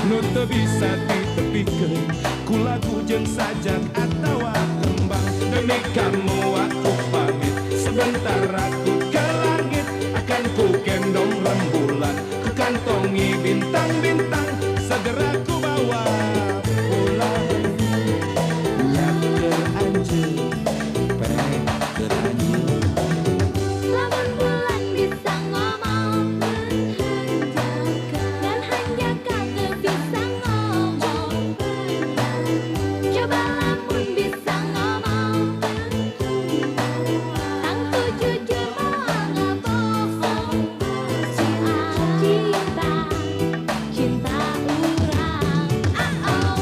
Nu teu bisa ditepikeun ku lagu jeung sajak atawa tembang. Demi kamu aku pamit, sebentar aku ke langit. Akan ku gendong rembulan, ku kantongi bintang-bintang, segera ku bawa pulang. Nyaker anjeun, pek keur anjeun. Lamun bulan bisa ngomong, ngan hanjakal teu bisa ngomong. Coba lamun bisa ngomong, tangtu jujur moal ngabohong. Soal cinta, cinta urang. Ah oh.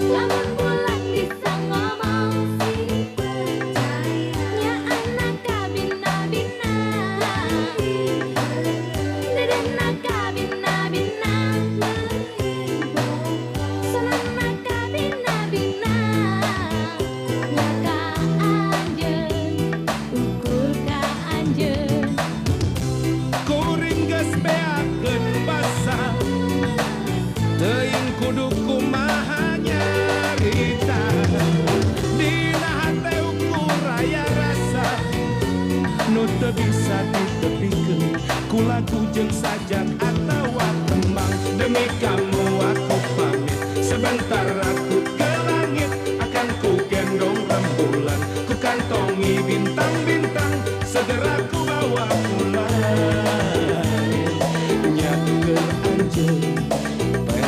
Lamun bulan bisa ngomong, nyaana ka bina-bina, dedehna ka bina-bina, senangna ka bina-bina, nya ka anjeun, ukur ka anjeun. Kuring geus beakeun basa, teuing kudu kumaha nyarita. Dina hate ukur aya rasa nu teu bisa ditepikeun ku lagu jeung sajak atawa tembang. Demi kamu aku pamit, sebentar aku ke langit. Akan ku gendong rembulan, ku kantongi bintang-bintang, segera ku bawa pulang. Nyaker anjeun, pek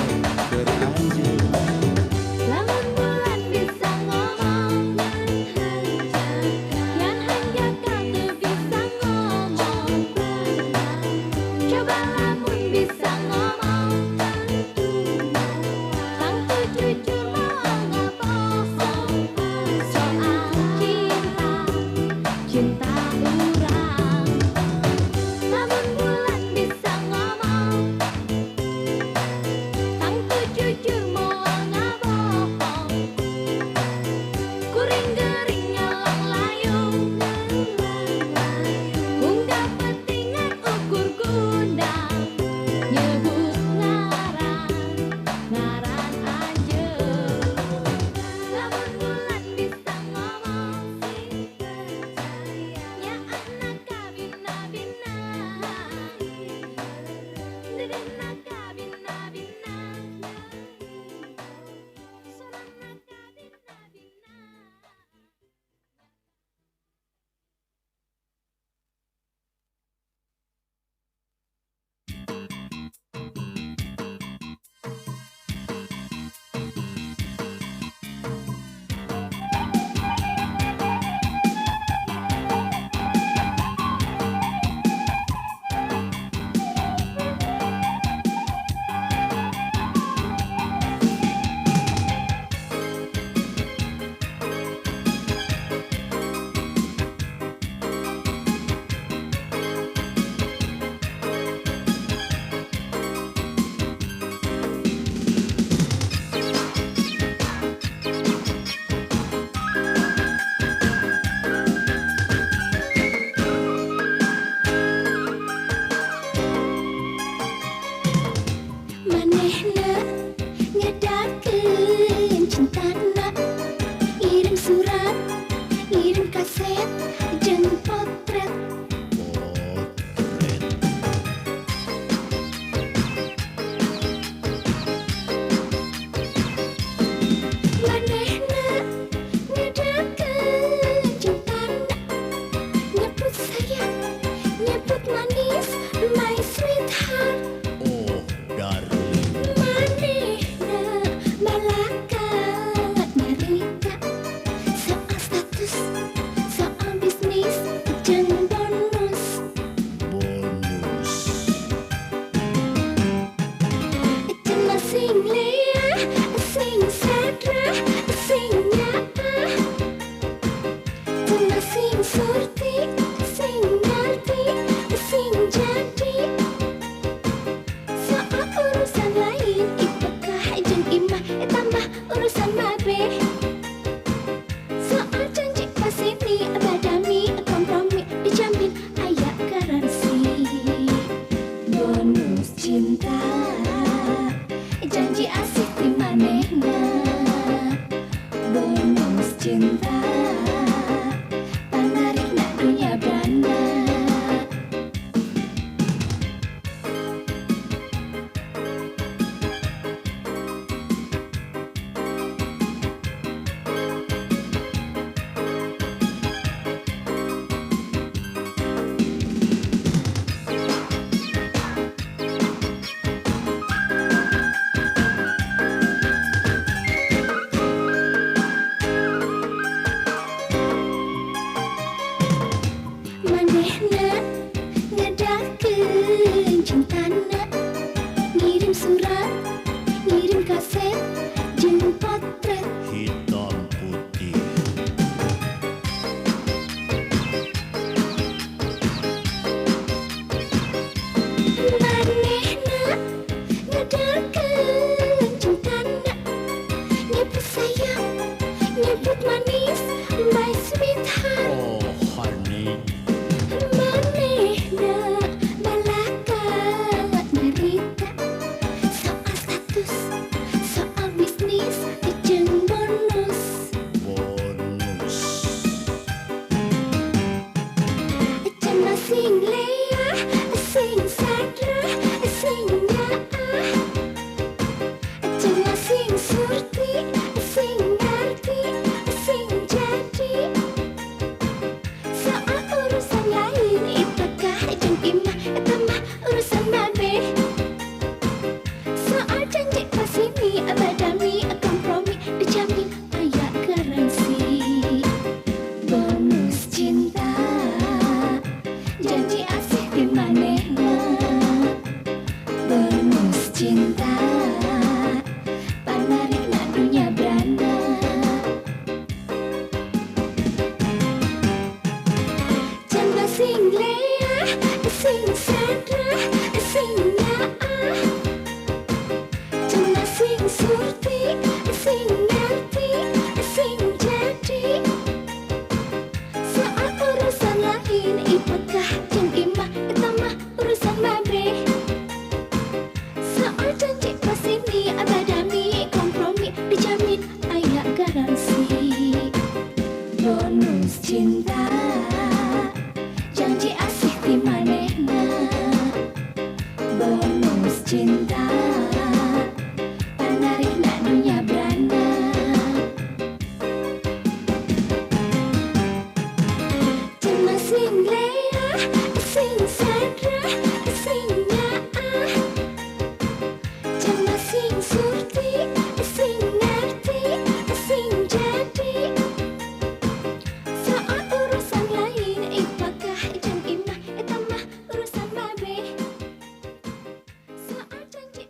keur anjeun. Lamun bulan bisa ngomong, ngan hanjakal teu bisa ngomong. Coba lamun bisa ngomong, tangtu jujur moal ngabohong. Soal cinta, cinta urang. Lamun bulan bisa ngomong, tangtu jujur moal ngabohong. Kuring gering nyolong layung, unggah peutingan ukur gundang. Sing leah, sing sadra, sing nyaah. Cenah sing surti, sing ngerti, sing jadi. Soal urusan lain ipekah jeung imah eta mah urusan babe. Soal janji pasimi badami kompromi dijamin aya garansi. Bonus cinta janji asih di manehna. Bonus cinta panarikna dunya beranda. Cenah sing leah, sing sadra, sing nyaah. Cenah sing surti, sing ngerti, sing jadi. Soal urusan lain ipekah jeung imah eta mah urusan babe. Soal janji pasimi badami kompromi dijamin aya garansi. Bonus cinta janji asih ti manehna. Bonus cinta panarikna dunya beranda. Cenah sing leah, sing sadra, sing nyaah. Cenah sing surti, sing ngerti, sing jadi. Soal urusan lain ipakah jeung imah eta mah urusan babe. Soal janji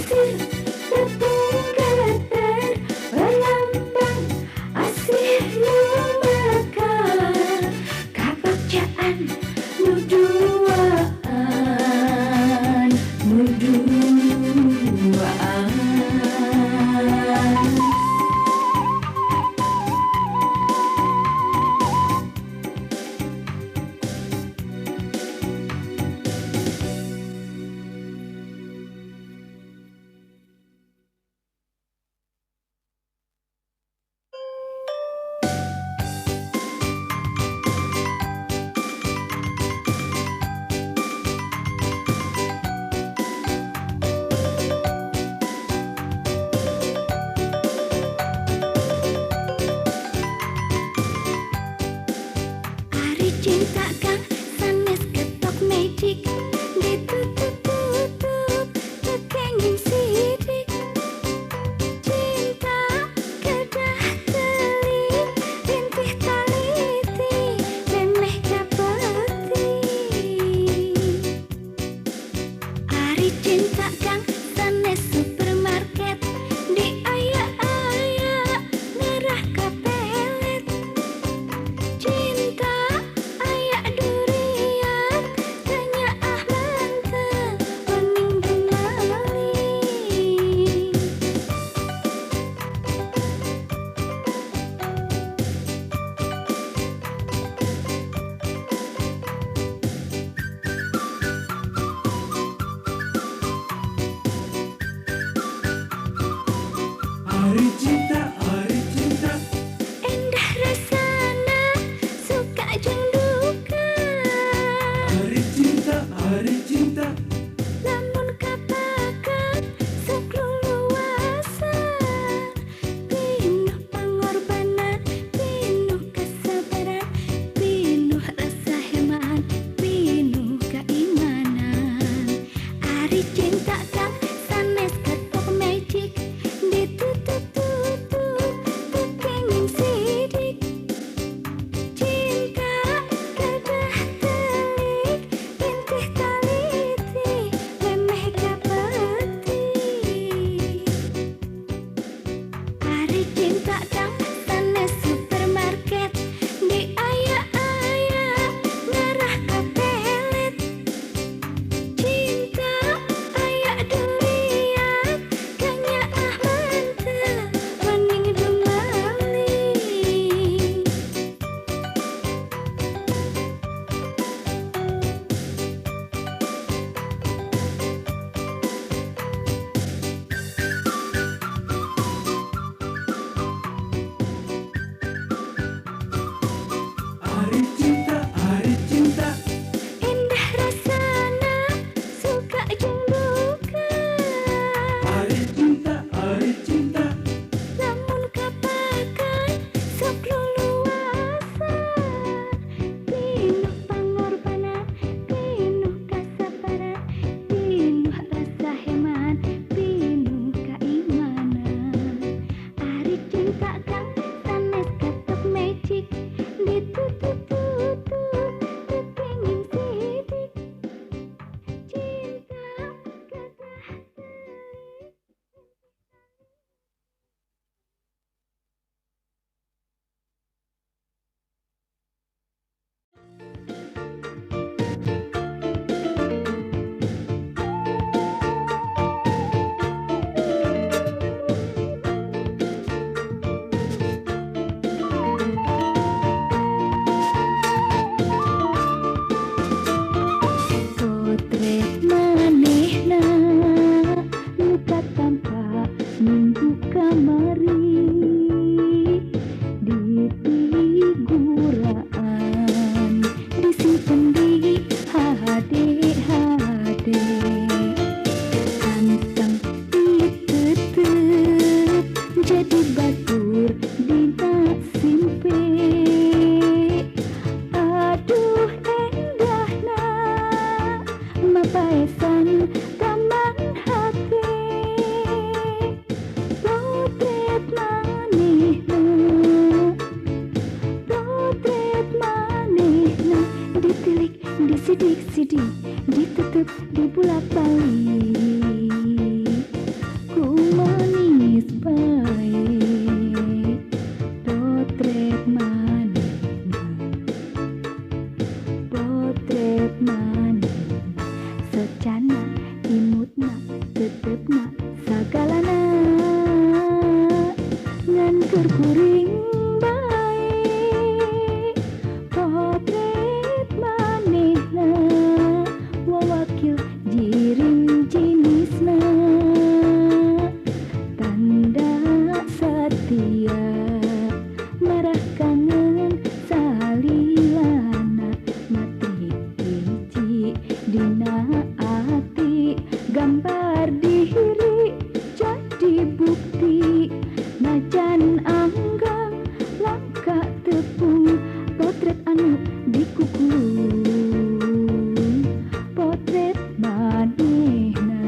Pasir tepung geter Lambang asih nu mekar Kabagjaan nu duaan Nu duaan. Ari cinta kang sanes ketok magic ditutup-tutup teu kenging sidik. Cinta kedah telik rintih taliti memeh kapeti. Ari cinta kang sanes supermarket diaya-aya ngarah ka pelet. Cinta aya durian teu nyaah manteu wening dumali. Ari cinta, ari cinta. Endah rasana suka jeung duka. Ari cinta, ari cinta. Lamun kapakat sok luluasan. Pinuh pangorbanan, pinuh kesabaran, pinuh rasa heman, pinuh keimanan. Ari cinta kang sanes ketok magic ditutup-tutup teu kenging sidik. Cinta kedah telik rintih taliti memeh kapeti. Ari cinta kang sanes supermarket diaya-aya ngarah ka pelet. Cinta aya durian kanyaah manteu wening dumali. Ari cinta, ari cinta. Endah rasana suka jeung duka. Ari cinta, ari cinta. Lamun kapakan sok luluasan. Pinuh pangorbanan, pinuh kasabaran, pinuh rasa heman, pinuh keimanan. Ari cinta kang sanes ketok magic ditutup-tutup teu kenging sidik. Cinta kedah telik. Potret manehna nu katampa minggu kamari di piguraan disimpen di hade-hade. Anteng ditetep jadi batur dina simpe. Aduh endahna mapaesan taman hati. Potret manehna, potret manehna ditilik disidik-sidik ditutup dibulak-balik. keur kuring bae potret manehna wawakil jirim jinisna tanda setia marah kangen salilana matri hiji dina ati gambar diri jadi bukti najan anggang langka tepung potret anu dikukulung potret manehna.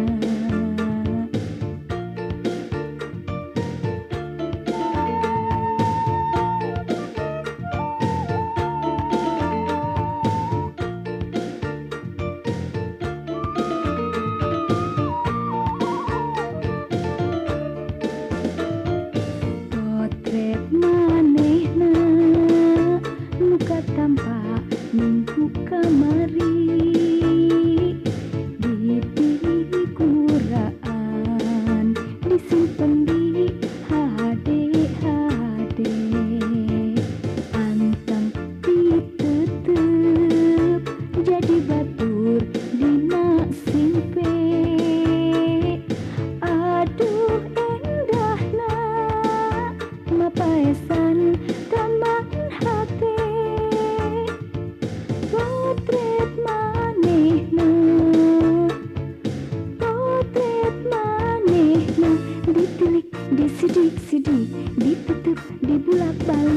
Potret manehna muka tampak minggu kamari di pikuraan disimpen di HD anteng pitetep jadi batur dina simpe aduh endahna mapaesan taman hate potret manehna ditilik disidik-sidik ditetep dibulak-balik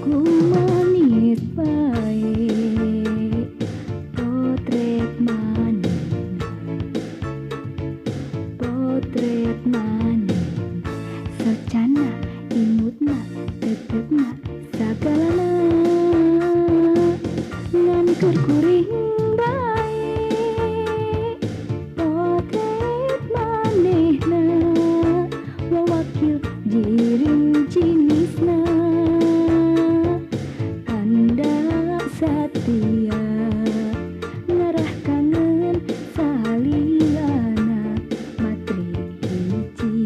ku manis bae potret manehna potret manehna socana imutna tetepna sagalana ngan keur kuring bae potret manehna wawakil jirim jinisna tanda satia ngarah kangen salilana matri hiji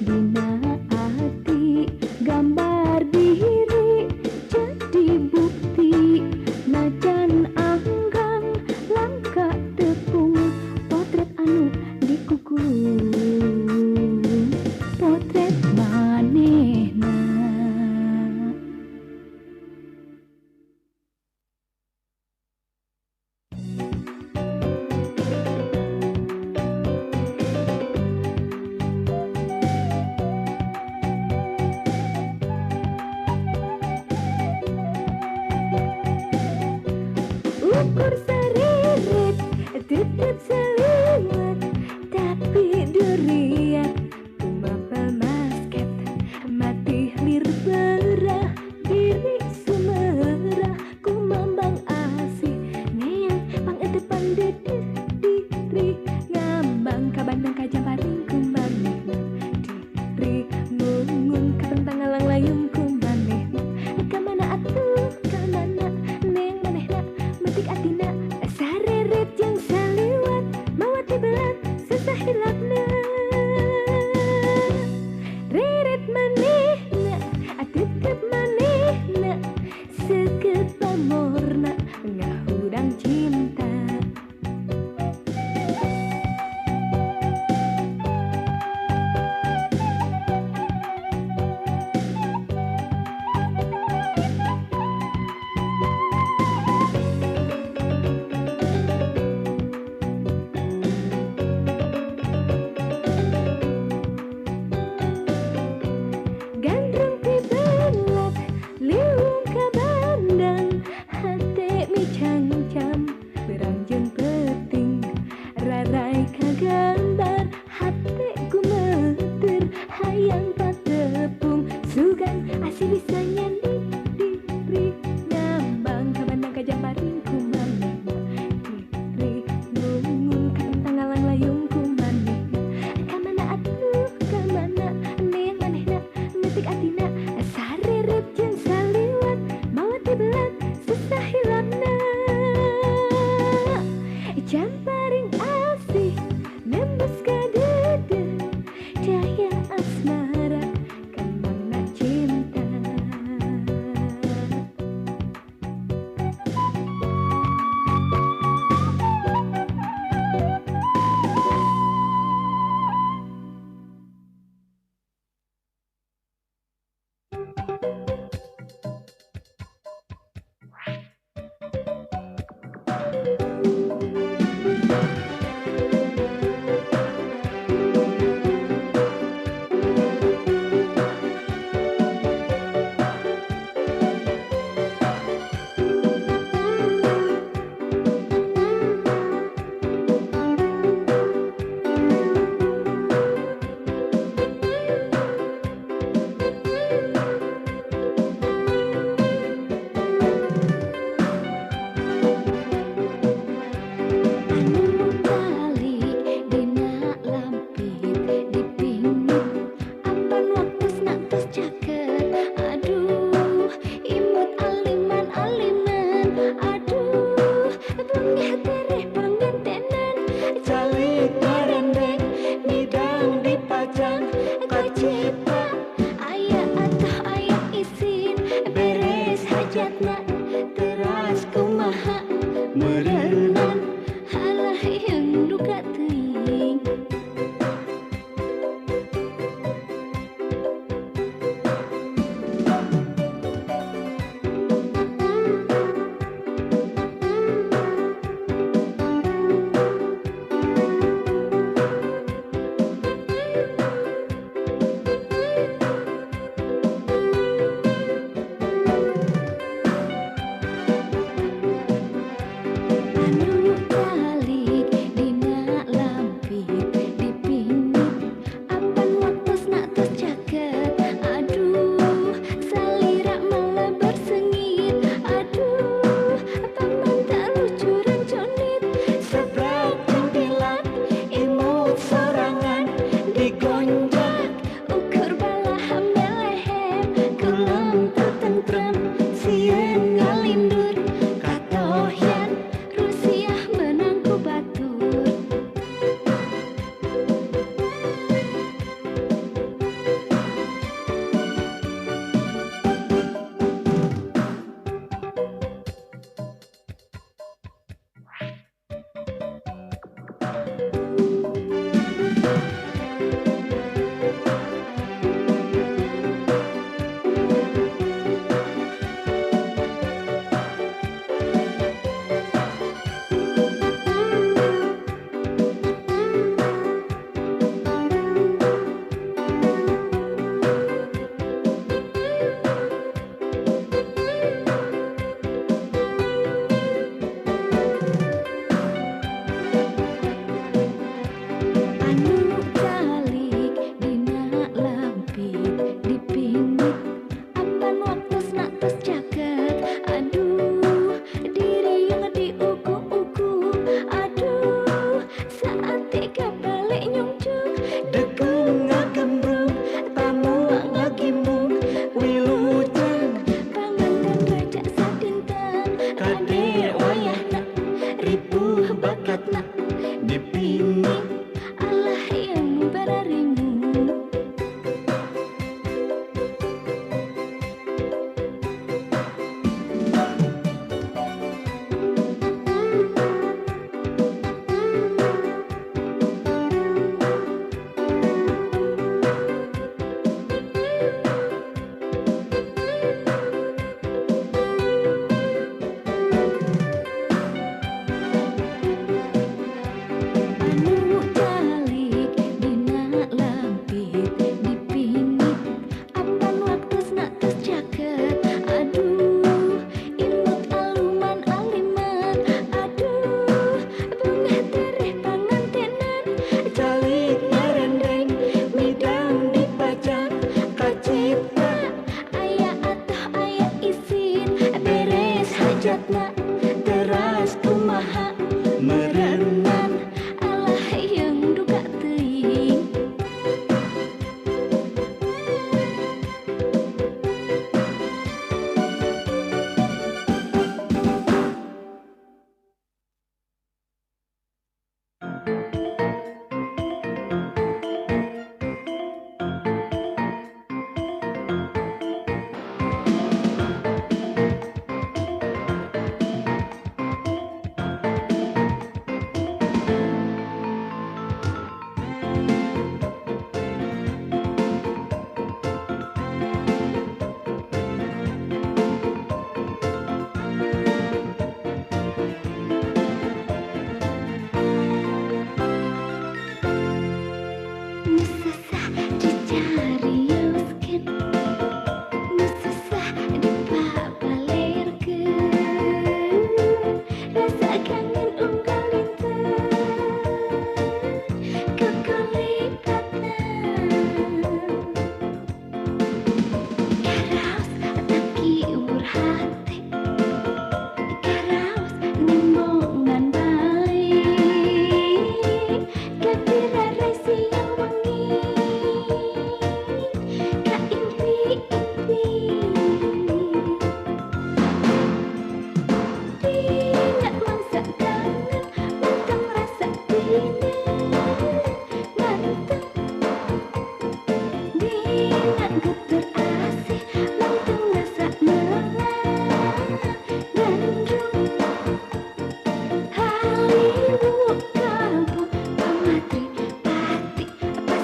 dina ati gambar diri jadi bukti najan anggang langka tepung potret anu dikukulung potret manehna. Ukur seririt tetep seliwat tapi duriat kumapel masket mati lir berah diri sumerah kumambang asih neang pangetepan dedeh diri ngambang kabandang kajamparing kumanehna diri ngungung katentang ngalang layung kumanehna kamana atuh kamana neang manehna metik atina sareret jeung saliwat mawat dibelat susah hilapna reret manehna tetep manehna seukeut pamorna ngahudang cinta. Gandrung pibelat liung ka bandang hate micangcam berang jeung peuting rarai kagambar hate gumeter hayang patepung sugan asih bisa nyandi diri ngambang ka bandang kajamparing kumanehna diri ngungung katentang ngalang layung kumanehna kamana atuh kamana neang manehna metik atina sareret jeung saliwat mawat dibelat susah hilapna jamparing asih nembus ka deudeuh daya asmara.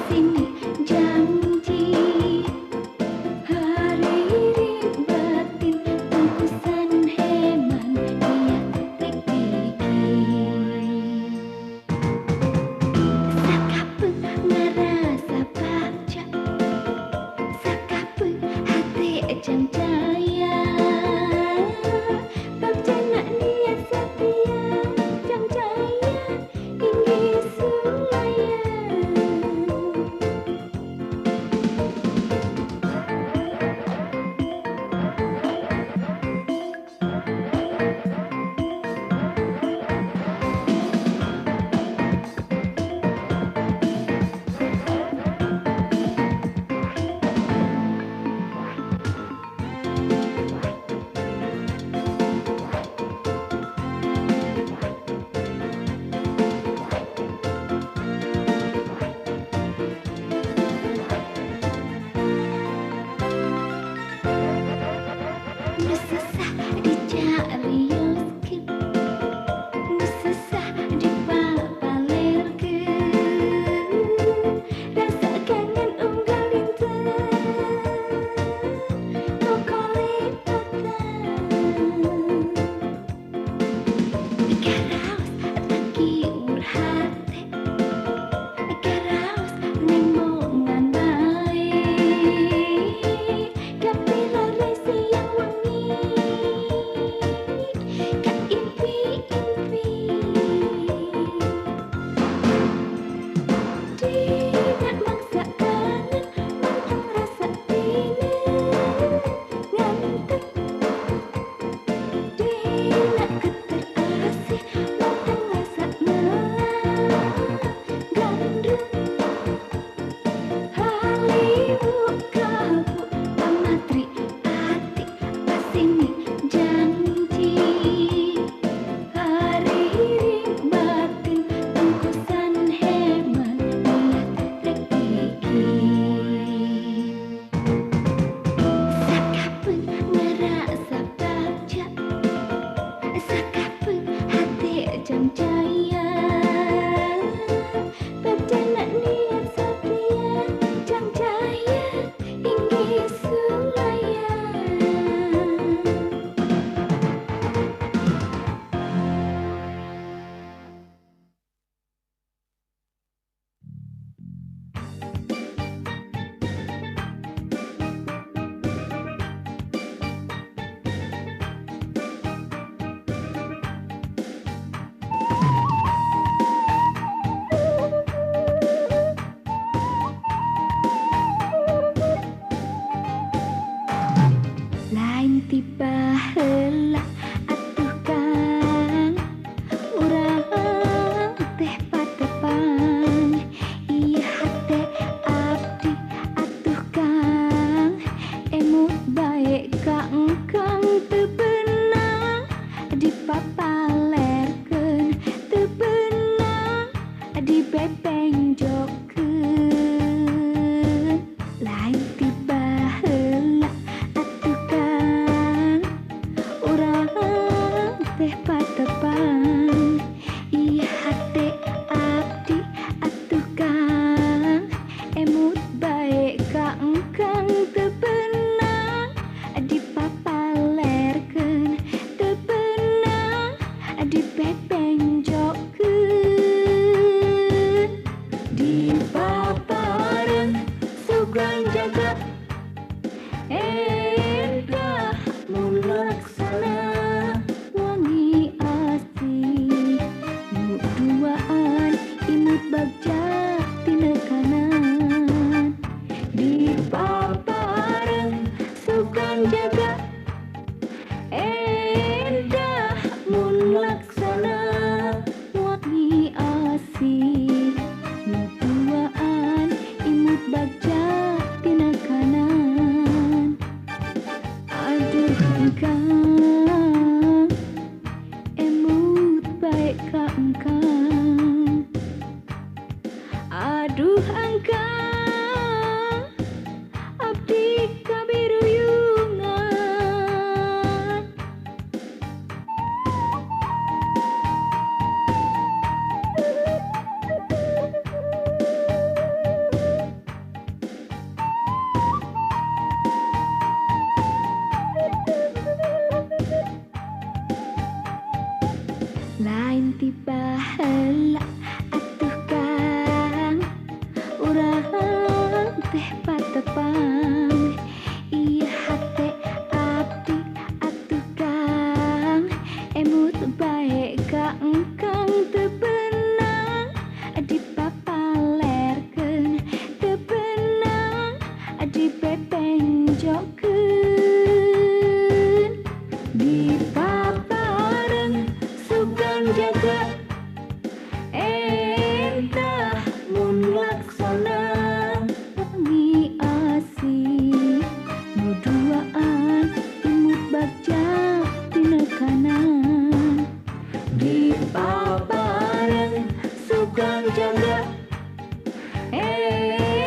sini janji hari batin tungkusan heman dia rek bikin. Sakapeung ngarasa bagja, sakapeung hate jang jaya, bagja nak niat setia jang jaya inggih sulaya.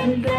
Mundur.